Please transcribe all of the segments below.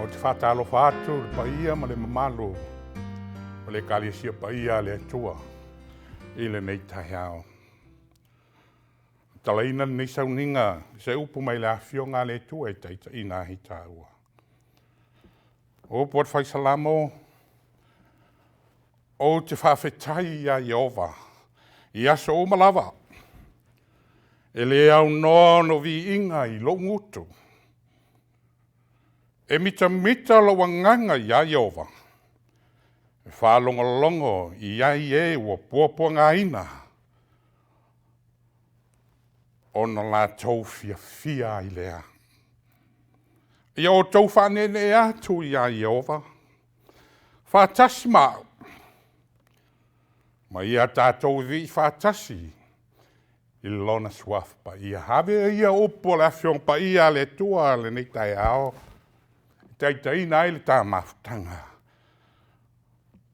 Ou te faatalofa atu i le paia ma le mamalu o le Ekalesia paia a le Atua i lenei taeao. Tatalaina lenei sauniga i se upu mai le Afioga a le Atua e taitaiina ai taua. O upu a le Fai Salamo, ou te faafetai ia Ieova i aso uma lava, e le aunoa ona viiga i lou gutu. E mitamita lou agaga iā Ieova, e faalogologo i ai e ua puapuagaina ona latou fiafia ai lea. Ia outou faaneenee atu ia Ieova faatasi ma au, ma ia tatou vivii faatasi i Lona Suafa Paia. Ave ia upu o le Afioga Paia a le Atua lenei taeao e taitaiina ai le ta mafutaga.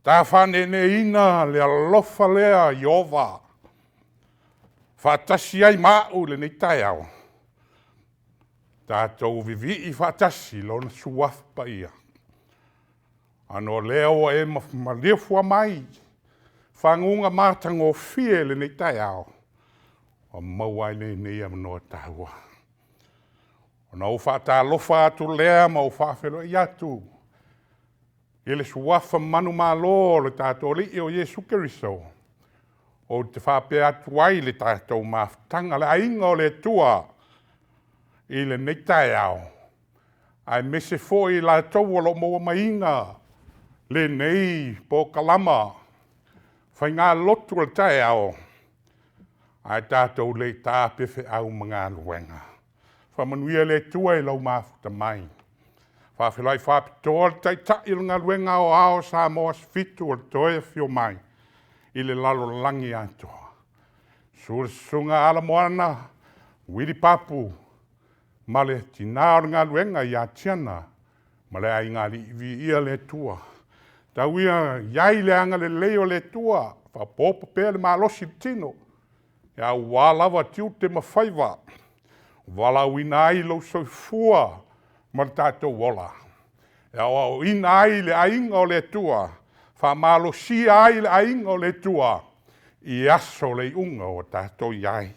Ta faaneeneeina le alofa lea Ieova faatasi ai ma au i lenei taeao, tatou vivii faatasi i Lona Suafa Paia, ona o lea ua e maliefua mai faguga matagofie i lenei taeao, ua maua ai lenei avanoa taua. Ona ou faatalofa atu lea ma ou faafeiloai atu i le Suafa manumalo o le tatou Alii o Iesu Keriso, ou te faapea atu ai i le tatou mafutaga, le aiga o le Atua i lenei taeao, aemaise foi i latou o lo o maua maiga lenei polokalama faigalotu o le taeao, ae tatou le i taape feau ma galuega. Faamanuia le Atua i lau mafuta mai. Faafeiloai faapitoa le Taitai o le galuega aoao a Samoa Aso Fitu o le toe afio mai i le lalolagi atoa. Susu le Susuga Ala Moana Wili Papu ma le tina o le galuega ia Tiana ma le aigaalii. Viia le Atua. Tau ia i ai le agalelei o le Atua, faaopoopo pea le malosi i le tino, aua lava tiute ma faiva ua valaauina ai lou soifua ma le tatou ola, e aoaoina ai le aiga o le Atua, faamalosia ai le aiga o le Atua i aso o le iuga ua tatou i ai.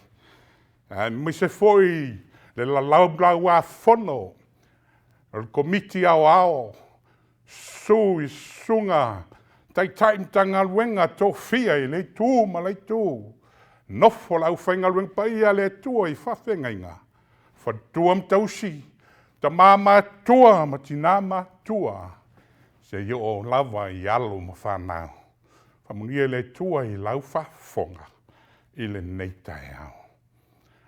Aemaise foi le Laulau-a-Fono a le Komiti Aoao, susu i susuga Taitai Matagaluega tofia i lea itu ma lea itu, nofo a le aufaigaluega paia a le Atua i faafeagaiga, faletua ma tausi, tama matutua ma tina matutua, seia oo lava i alo ma fanau. Faamanuia le Atua i lau faafofoga i lenei taeao.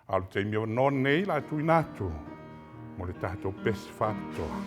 A o le taimi avanoa lenei o le a tuuina atu mo le tatou pese faapitoa.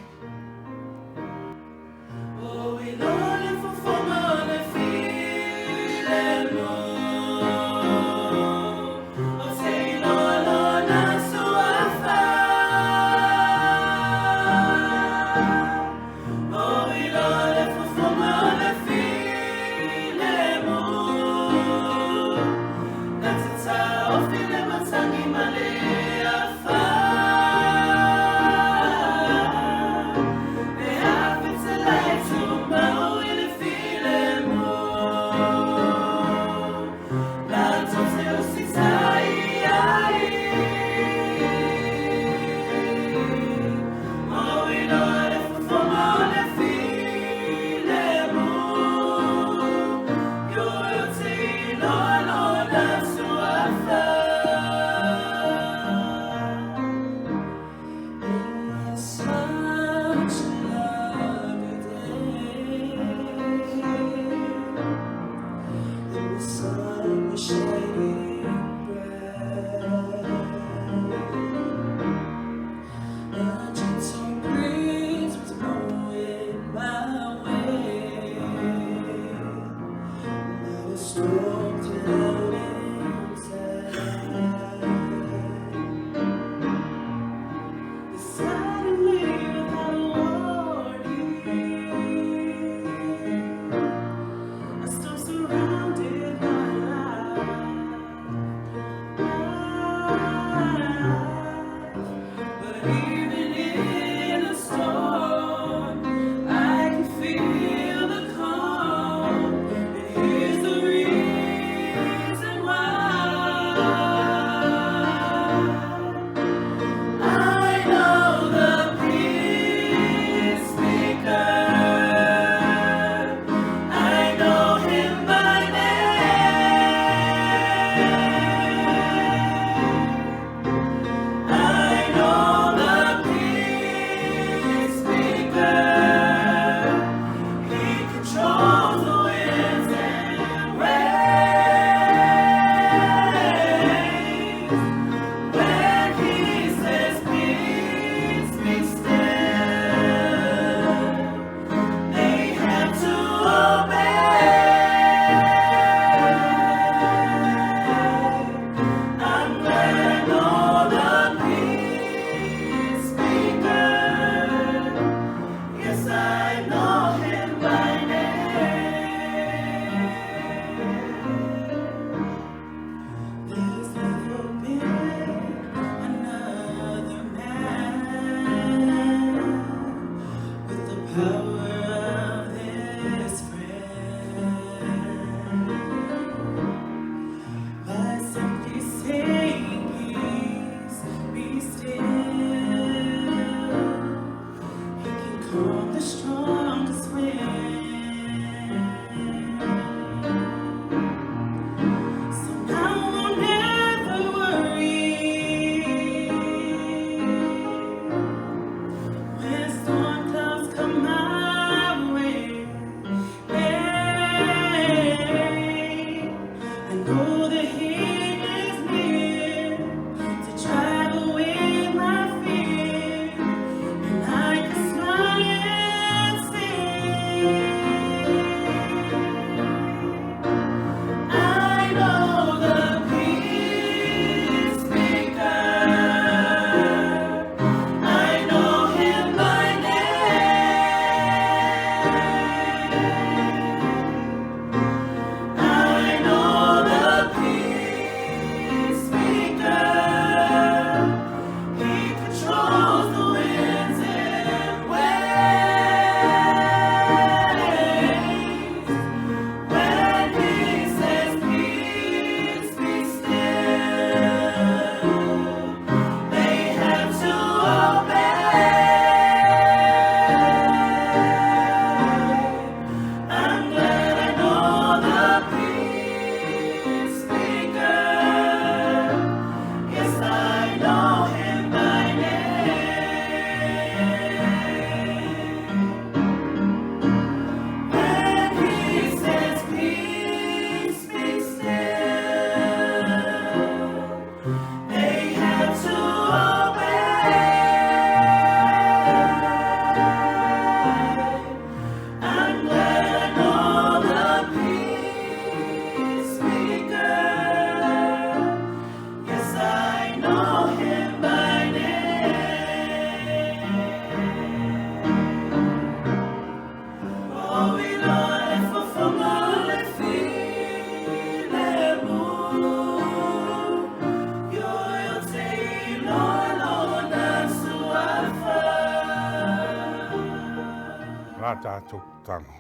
A tatou tatalo.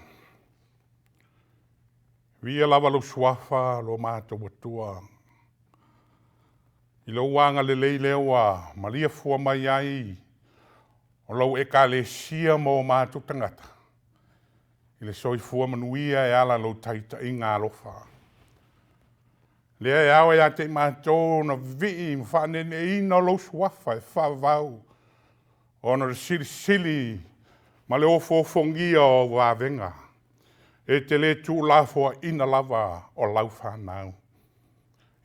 Viia lava lou Suafa lo matou Atua, i lou agalelei lea ua maliafua mai ai o lau Ekalesia ma o matou tagata i le soifua manuia e ala lou taitaiga alofa. Lea e ao ia te i matou ona vivii ma faaneeneeina o lou Suafa e faavavau ona o le silisili ma le ofoofogia o au vavega e te le tuulafoaina lava o lau fanau.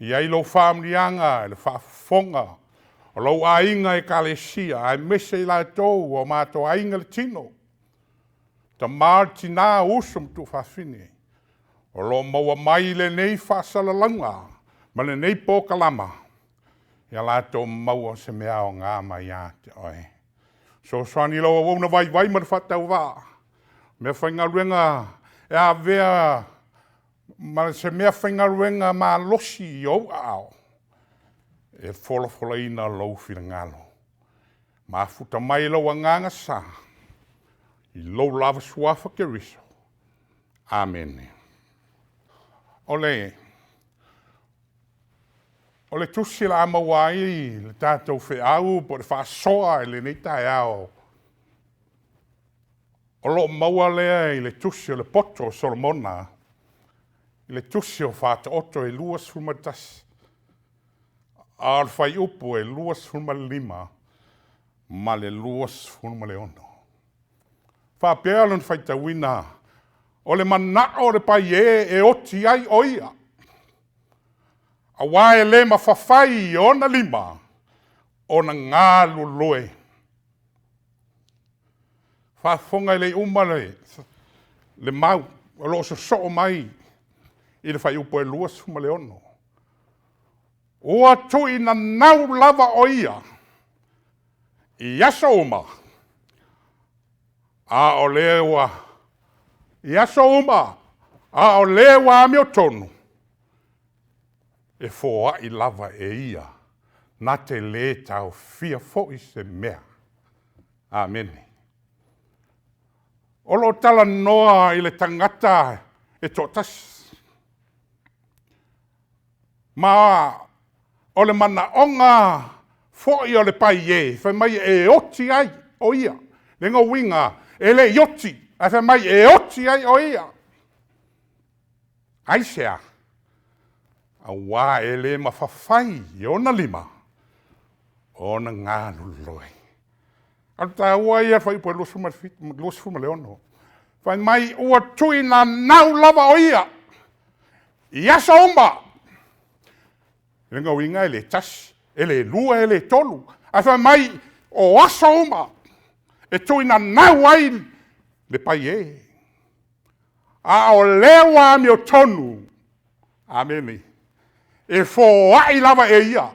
I ai lou faamanuiaga i le faafofoga o lou aiga Ekalesia, aemaise i latou o matou aiga i le tino, tama, o tina, uso ma tuafafine, o lo o maua mai lenei faasalalauga ma lenei polokalama, ia latou maua se mea aoga mai ia te oe. Fesoasoani i lau auauna vaivai ma le faatauvaa, meafaigaluega e avea ma se meafaigaluega malosi i ou aao, e folafolaina lou finagalo. Mafuta mai lou Agaga Sa, i lou lava Suafa Keriso. Amene. O le tusi o le a maua ai le tatou feau po o le faasoa i lenei taeao, o lo o maua lea i le tusi o le poto o Solomona, i le tusi o Faataoto e 21, a o le fuaiupu e 25 ma le 26. Faapea lona faitauina, o le manao o le paiē e oti ai o ia, aua e le mafafai i ona lima ona galulue. Faafofoga e le i uma le mau o lo o sosoo mai i le fuaiupu e 26. Ua tuuinanau lava o ia i aso uma, a o le ua i aso uma, a o le ua amiotonu, e foai lava e ia, na te le taofia foi se mea. Amene. O lo o talanoa i le tagata e toatasi. Ma o le manaoga Fo'i o le paiē, fai mai e oti ai o ia. Le uiga, e le i oti, ae fai mai e oti ai o ia. Aisea? Auā e le mafafai i ona lima ona galulue. A o le taua ia o le fuaiupu e 27, 26. Fai mai ua tuinanau lava o ia i aso uma. Le uiga e le tasi, e le lua, e le tolu, ae fai mai o aso uma e tuinanau ai le paiē. A o lea ua amiotonu, amene, e foai lava e ia,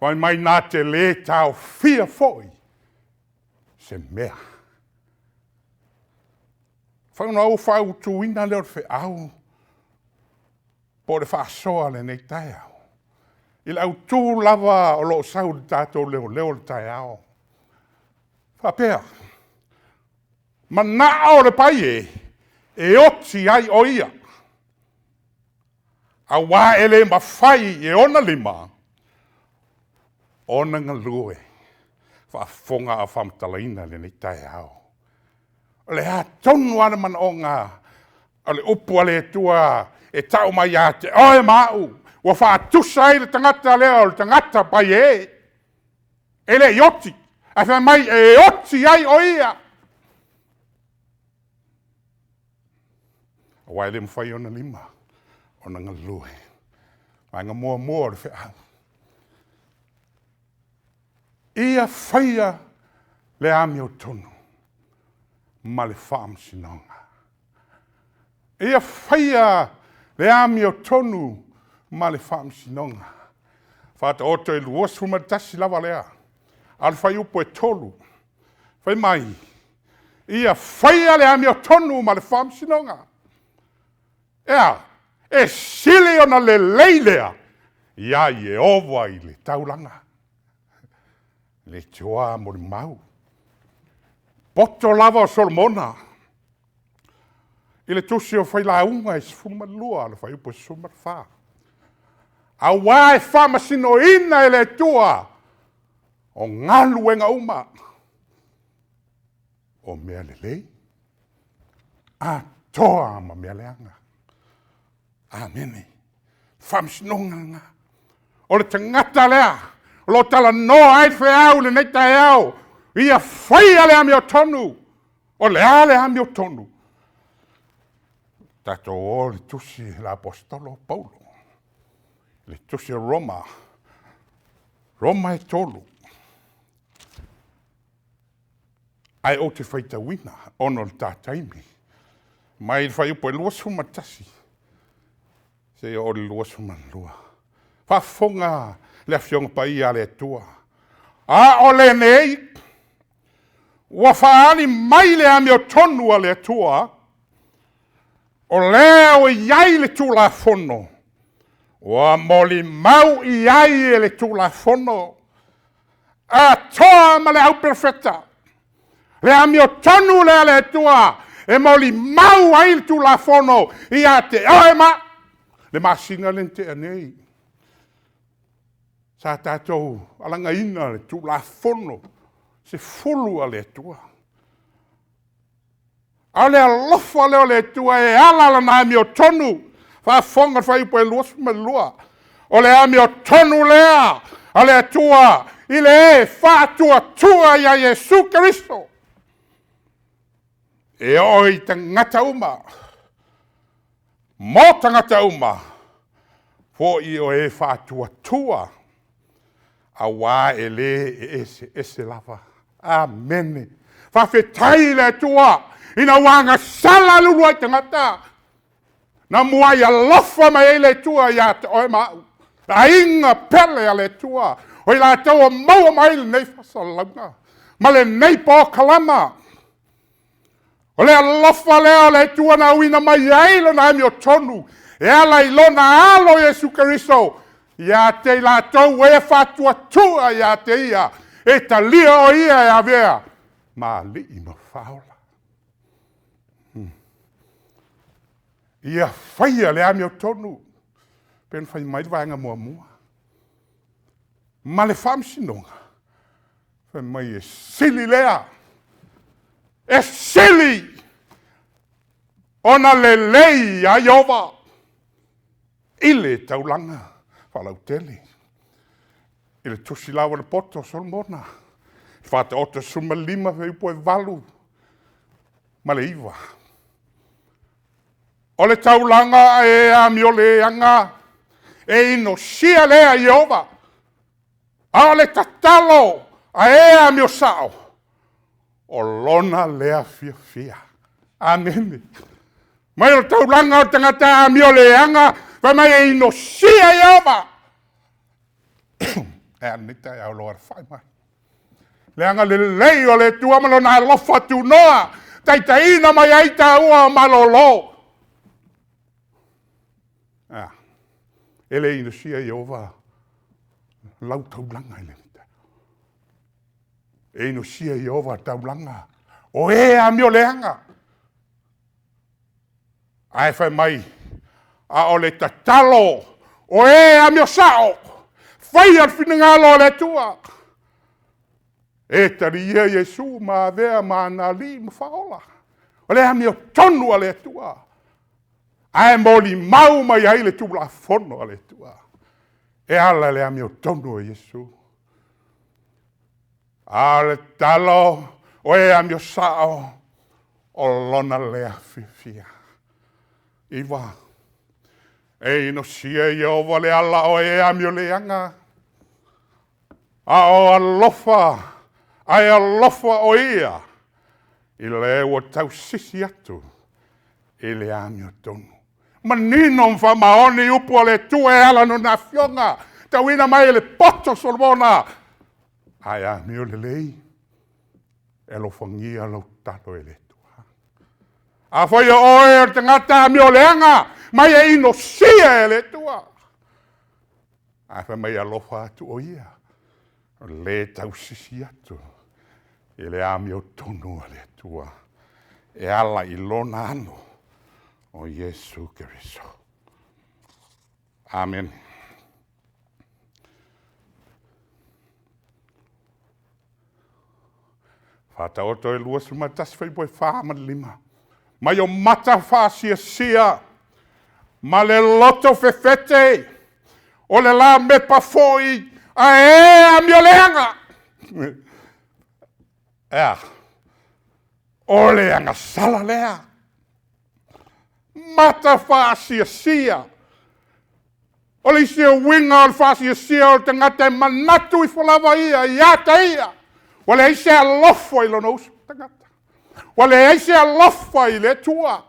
fai mai na te le taofia foi se mea. Ona ou fautuina lea o le feau po o le faasoa i lenei taeao, i le autu lava o lo o sau i le tatou leoleo o le taeao, e faapea, manao le paiē e oti ai o ia, aua e le mafai e ona lima ona galue. Faafofoga a o faamatalaina lenei taeao. O le a tonu lava le manaoga o le upu a le Atua e tau mai ia te oe ma au, ua faatusa ai le tagata lea o le tagata paiē, e le i oti, ae fai mai e oti ai o ia. Aua e le mafai e ona lima ona galue. Vaega muamua o le feau, ia faia le amiotonu ma le faamasinoga. Ia faia le amiotonu ma le faamasinoga. Faataoto e 21 lava lea, a o le fuaiupu e 3. Fai mai, ia faia le amiotonu ma le faamasinoga. E a? E sili ona lelei lea ia Ieova i le taulaga. Leitioa molimau. Poto lava o Solomona i le tusi o Failauga e 12, le fuaiupu e 14. Aua e faamasinoina e le Atua o galuega uma, o mea lelei atoa ma mea leaga. Amene. Faamasinoga lena. O le tagata lea o lo o talanoa ai le feau i lenei taeao, ia faia le amiotonu. O le a le amiotonu? Tatou o i le tusi a le Aposetolo o Paulo, le tusi a Roma, Roma e 3. Ae ou te faitauina ona o le ta taimi, mai le fuaiupu e 21 seia oo i le 22. Faafofoga le Afioga Paia a le Atua. A o lenei, ua faaali mai le amiotonu a le Atua, o lea ua i ai le Tulafono, ua molimau i ai e le Tulafono, atoa ma le auperofeta, le amiotonu lea a le Atua e molimau ai le Tulafono ia te oe ma au. Le masina lea na tea nei, sa tatou alagaina le Tulafono 10 a le Atua. A o le alofa lea o le Atua e ala lana amiotonu, faafofoga le fuaiupu e 22, o le amiotonu lea a le Atua i le e faatuatua ia Iesu Keriso, e oo i tagata uma, mo tagata uma, foi o e faatuatua, aua e le eseese lava. Amene. Faafetai i le Atua ina ua agasala le uluai tagata, na muai alofa mai ai le Atua ia te oe ma au, le aiga pele a le Atua, o i latou ua maua mai lenei faasalalauga ma lenei polokalama. O le alofa lea o le Atua na auina mai ai Lona amiotonu e ala i Lona Alo Iesu Keriso, ia te i latou ua e faatuatua ia te Ia, e talia o Ia e avea ma Alii ma Faaola. Ia faia le amiotonu, pei ona fai mai le vaega muamua. Ma le faamasinoga, fai mai e sili lea, e sili ona lelei ia Ieova i le taulaga faalautele. I le tusi lava o le poto a Solomona, Faataoto 15 fuaiupu e 8 ma le 9. O le taulaga a e amioleaga, e inosia lea e Ieova, a o le tatalo a e amio sao, o lona lea fiafia. Amene. Mai o le taulaga o le tagata amioleaga, fai mai e inosia e Ieova. Ae a lenei taeao i lou alafai mai? Le agalelei o le Atua ma Lona alofa tunoa, taitaiina mai ai taua malolo. Ae a? E le inosia e Ieova lau taulaga i lenei taeao. E inosia e Ieova taulaga o e amioleaga. Ae fai mai, a o le tatalo o e amio sao, faia le finagalo o le Atua, e talia Iesu ma avea ma ana Alii ma Faaola. O le amiotonu a le Atua, ae molimau mai ai le Tulafono a le Atua e ala i le amiotonu a Iesu. A o le tatalo o e amio sao, o lona lea fiafia. 9. E inosia e Ieova le ala o e amioleaga, a o alofa, ae alofa o ia i le ua tausisi atu i le amiotonu. Manino ma faamaoni upu a le Atua e ala i Lona Afioga, tauina mai e le poto o Solomona, a e amio lelei, e alofagia lau tatalo e le Atua. Afai o oe o le tagata amioleaga, mai e inosia e le Atua, ae fai mai e alofa atu o Ia, o le tausisi atu i le amiotonu a le Atua e ala i Lona alo o Iesu Keriso. Amene. Faataoto e 21 fuaiupu e 4 ma le 5. Mai o mata faasiasia ma le loto fefete, o le lamepa foi a e amioleaga. E a? O le agasala lea. Mata faasiasia. O le isi uiga o le faasiasia o le tagata e manatu ifo lava ia ia te ia, ua leai se alofa i lona uso tagata, ua leai se alofa i le Atua.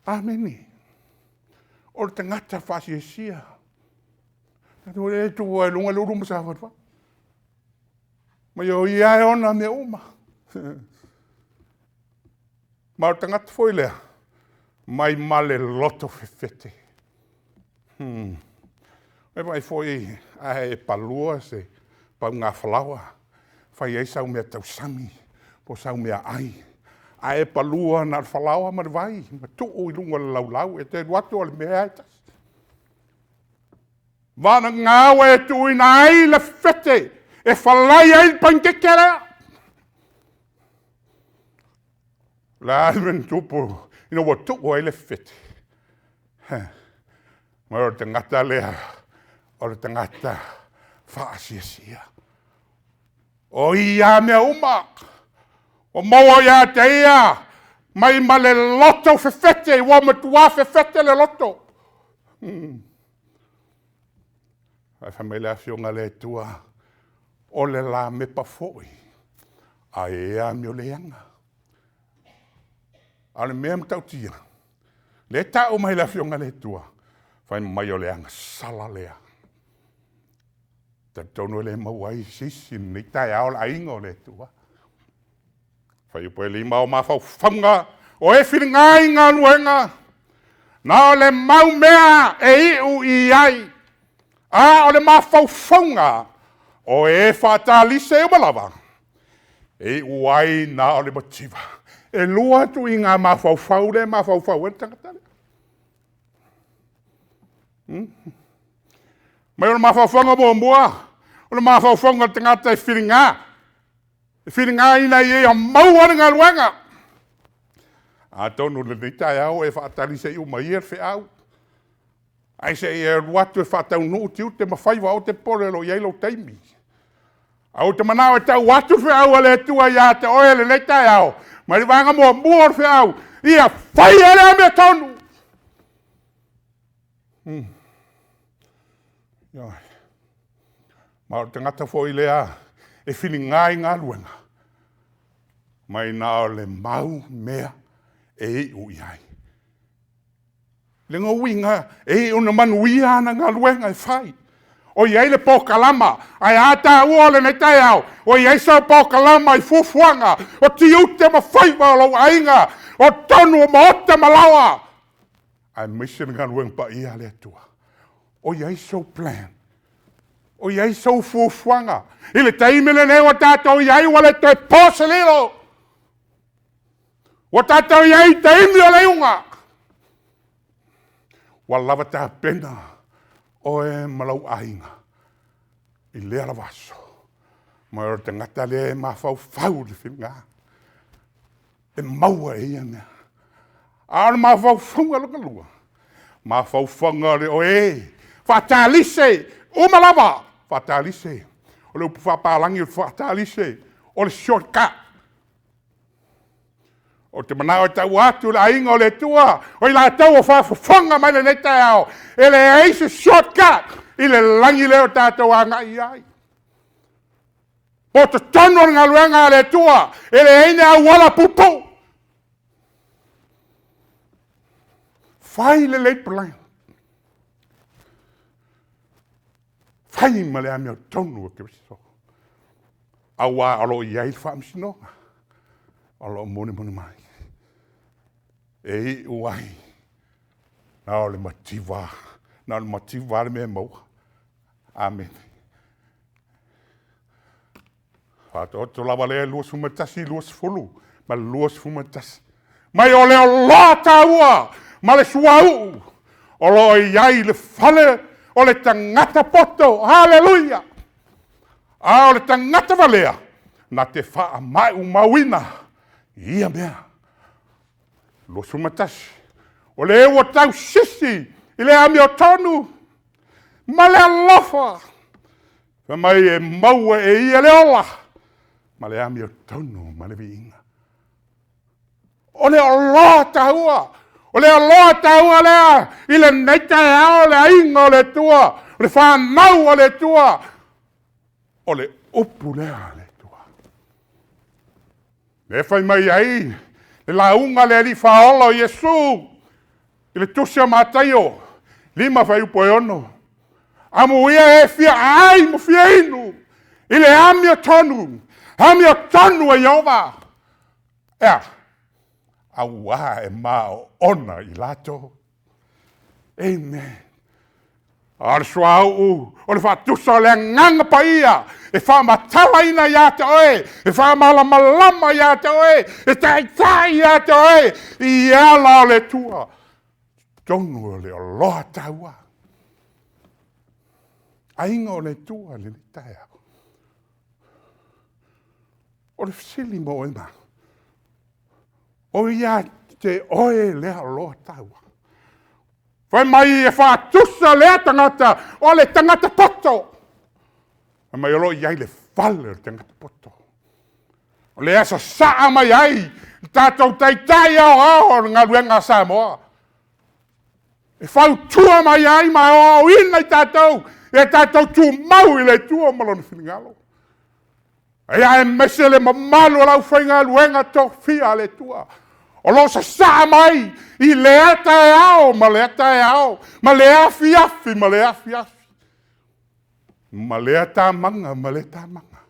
Amene. O le tagata faasiasia, e tu lava i luga le ulu ma savalivali. Mai o ia lava e ona mea uma. Ma o le tagata foi lea, mai ma le loto fefete. Vaai foi a e palua se paugafalaoa, fai ai sau meatausami po o sau meaai, a e palua na o le falaoa ma le vai ma tuu i luga o le laulau, e te alu atu o le mea lava e tasi. Vagana ua e tuuina ai le fefete e falai ai le panikeke lea. O le a le mea na tupu ina ua tuu ai le fefete? O le tagata lea, o le tagata faasiasia. O ia lava mea uma, ua maua ia te ia mai ma le loto fefete, ua matua fefete le loto. Ae fai mai le Afioga a le Atua, o le lamepa foi a e amioleaga. A o le mea matautia, lea e tau mai e le Afioga a le Atua, fai mai o le agasala lea. Talitonu e le maua ai se isi i lenei taeao le aiga o le Atua. Fuaiupu e 5 o mafaufauga o e filiga i galuega, na o le mau mea e iu i ai, a o le mafaufauga o e faatalise uma lava, e iu ai na o le mativa. E lua ituaiga mafaufau lea e mafaufau ai le tagata lea. Mai o le mafaufauga muamua, o le mafaufauga o le tagata e filiga, e filiga ina ia maua le galuega. Atonu o lenei taeao e faatali se i uma ia le feau, ae se i e alu atu e faataunuu tiute ma faiva, aua e te popole o lo o i ai lou taimi. Ae ou te manao e tau atu le feau a le Atua ia te oe i lenei taeao, mai le vaega muamua o le feau, ia faia le amiotonu. Ioe. Ma o le tagata foi lea e filiga i galuega, mai na o le mau mea e iu i ai. Lona uiga, e iu ina manuia ana galuega e fai. O i ai le polokalama, ae a taua o lenei taeao? Ua i ai sau polokalama i fuafuaga o tiute ma faiva o lou aiga, o totonu o maota ma laoa, aemaise le galuega paia a le Atua. O i ai sou plan? O i ai sou fuafuaga i le taimi lenei ua tatou i ai ua le toe po se lilo, ua tatou i ai i taimi o le iuga? Ua lava tapena oe ma lou aiga i lea lava aso? Ma o le tagata lea e mafaufau i le filiga, e maua e ia mea. A o le mafaufauga lona lua, mafaufauga o e faatalise, uma lava, faatalise. O le upu faapalagi o le faatalise, o le short cut. Ou te manao e tau atu i le aiga o le Atua, o i latou o faafofoga mai i lenei taeao, e leai se short cut i le lagi lea ua tatou agai i ai. Po o totonu o le galuega a le Atua, e leai ni auala puupuu. Fai lelei plan, fai ma le amiotonu a Keriso, aua o lo o i ai le faamasinoga o lo o mulimuli mai, e iu ai na o le mativa na o le mativa lava le mea e maua. Amene. Faataoto lava lea 21, 20 ma le 21. Mai o le oloa taua ma le suauu o lo o i ai i le fale o le tagata poto. Haleluia! A o le tagata valea, na te faamaumauina ia mea. 21. O le ua tausisi i le amiotonu ma le alofa, fai mai e maua e ia le ola ma le amiotonu ma le viiga. O le oloa taua, o le oloa taua lea i lenei taeao le aiga o le Atua, o le fanau a le Atua, o le upu lea a le Atua. Lea e fai mai ai le lauga a le Alii Faaola o Iesu i le tusi a Mataio 5 fuaiupu e 6, amuia e fia ai ma fia inu i le amiotonu, amiotonu a Ieova. E a? Aua e maoona i latou. Amen. A o le suauu o le faatusa o le Agaga Paia e faamatalaina ia te oe, e faamalamalama ia te oe, e taitai ia te oe i ala o le Atua, totonu o le oloa taua. Aiga o le Atua i lenei taeao. O le fesili mo oe ma au, o ia te oe lea oloa taua? Fai mai e faatusa lea tagata o le tagata poto. Fai mai o lo o i ai le fale o le tagata poto. O lea sasaa mai ai le tatou Taitai Aoao o le galuega a Samoa, e fautua mai ai ma aoaoina i tatou, ia tatou tumau i le Atua ma Lona finagalo. Aemaise le mamalu o le aufaigaluega tofia a le Atua, o lo o sasaa mai i lea taeao ma lea taeao, ma lea afiafi ma lea afiafi, ma lea tamaga ma lea tamaga,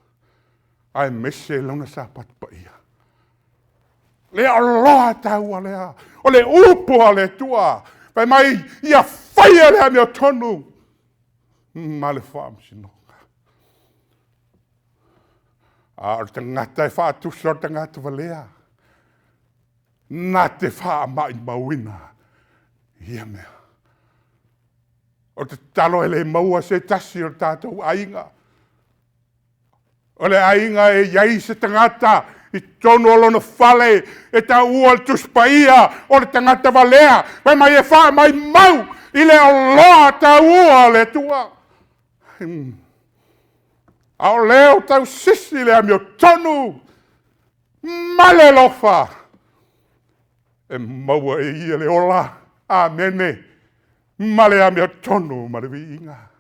aemaise lona Sapatu paia. Le oloa taua lea, o le upu a le Atua, fai mai, ia faia le amiotonu ma le faamasinoga. A o le tagata e faatusa o le tagata valea, na te faamaumauina ia mea. O te tatalo e le maua se tasi o le tatou aiga. O le aiga e i ai se tagata i totonu o lona fale e taua le Tusi Paia o le tagata valea, fai mai e faamaumau i le oloa taua a le Atua. A o lea ua tausisi le amiotonu ma le alofa e maua e ia le ola, amene, ma le amiotonu ma le viiga.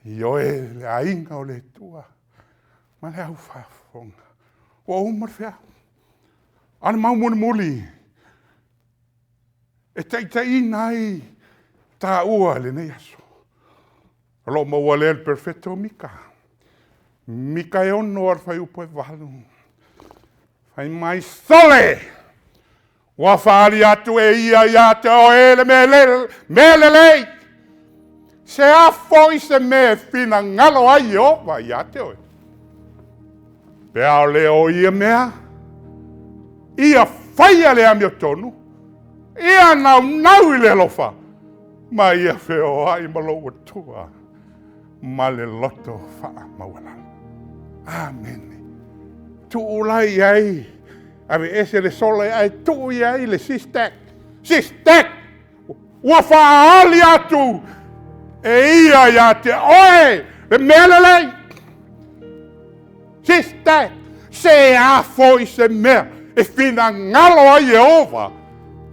Ioe, le aiga o le Atua ma le aufaafofoga, ua uma le feau. A o le mau mulimuli e taitaiina ai taua i lenei aso, o lo o maua lea e le perofeta o Mika, Mika e 6 alu fuaiupu e 8. Fai mai, sole, ua faaali atu e ia ia te oe le mea lelei. Se a foi se mea e finagalo ai Ieova ia te oe? Pe a o le o ia mea, ia faia le amiotonu, ia naunau i le alofa, ma ia feoai ma lou Atua ma le loto faamaualalo. Amene. Tuu la i ai, aveese le sole ae tuu i ai le SISTAC. SISTAC! Ua faaali atu e ia ia te oe le mea lelei. SISTAC! Se a foi se mea e finagalo ai Ieova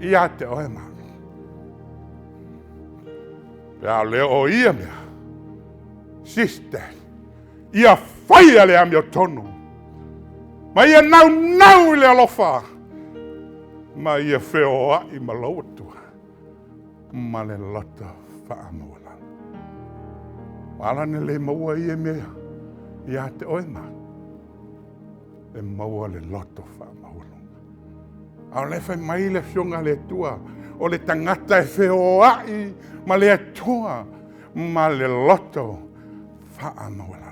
ia te oe ma au. Pe a le o ia mea, SISTAC, ia faia le amiotonu, ma ia naunau i le alofa, ma ia feoai ma lou Atua, ma le loto faamaualalo. Ua ala ona le maua ia mea ia te oe ma au, e maua le loto faamaualuga. A o lea e fai mai le Afioga a le Atua, o le tagata e feoai ma le Atua ma le loto faamaualalo.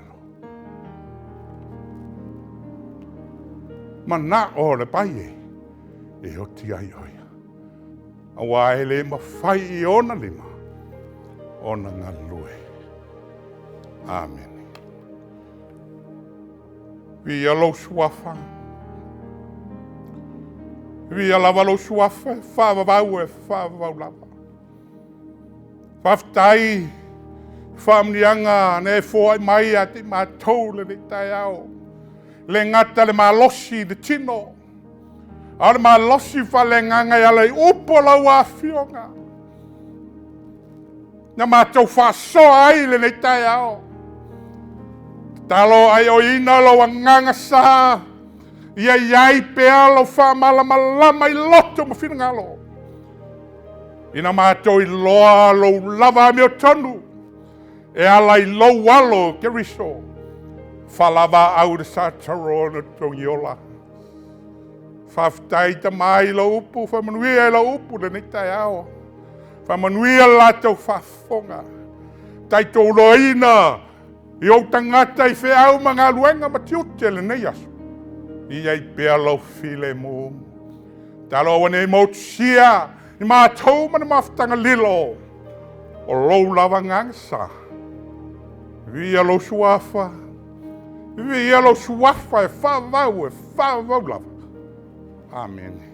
Manao o le pai e oti ai oe, aua e le mafai i ona lima ona galulue. Amene. Viia lou suafa, viia lava lou suafa e faavavau e faavavau lava. Faafetai i faamanuiaga na e foai mai ia te i matou lenei taeao. E le gata i le malosi i le tino, a o le malosi faale-agaga e ala i upu o lau Afioga, na matou faasoa ai lenei taeao. Tatalo a aioina lou agaga sa, ia i ai pea lou faamalamalama i loto ma finagalo, ina matou iloa lou lava amiotonu e ala i lou alo Keriso, faalavaau i le sataro o le togiola. Faafetai Tama i lau upu, faamanuia i lau upu lenei taeao. Faamanuia le latou faafofoga. Taitouloaina i ou tagata i feau ma galuega ma tiute lenei aso. Ia i pea lou filemu. Talo aua nei motusia i matou ma le mafutaga lilo o lou lava agaga sa. Viia lou suafa, viia lou suafa e faavavau e faavavau lava. Amene.